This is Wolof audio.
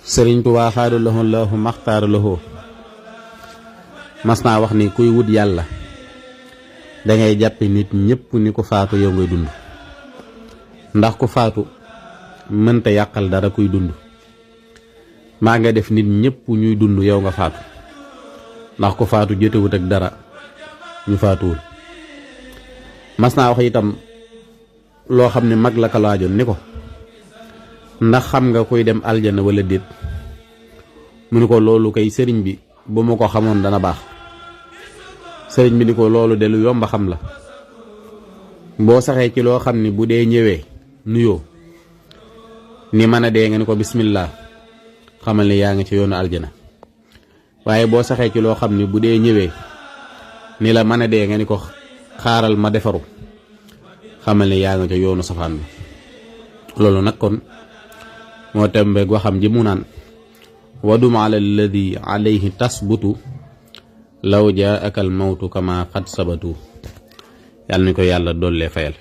sëriñ Tuubaa xaada lahu maxtaara lahu mas naa wax ni kuy wut yàlla dangay jàppe nit ñépp ni ku faatu yow ngay dund, ndax ku faatu mënta yàqal dara kuy dund, maa nga def nit ñépp ñuy dund yow nga faatu, ndax ku faatu jotewut ak dara ñu faatuwul. mas naa wax itam loo xam ne mag la ko laajoon ni ko ndax xam nga kuy dem aljana wala déet, mu ni ko loolu kay sëriñ bi bu ma ko xamoon dana baax. sëriñ bi ni ko loolu de lu yomba xam la, boo saxee ci loo xam ni bu dee ñëwee nuyoo ni mën a dee nga ni ko bismillah xamal ni yaa ngi ci yoonu aljana, waaye boo saxee ci loo xam ni bu dee ñëwee ni la mën a dee nga ni ko xaaral ma defaru xamal ni yaa ngi ci yoonu safaan bi. loolu nag kon moo tembeeg waxam ji mu naan wadum ala alladi alayhi tasbutu law jaaka al mawtu kama qad sabatu. yàlla ni ko yàlla dollee fayal.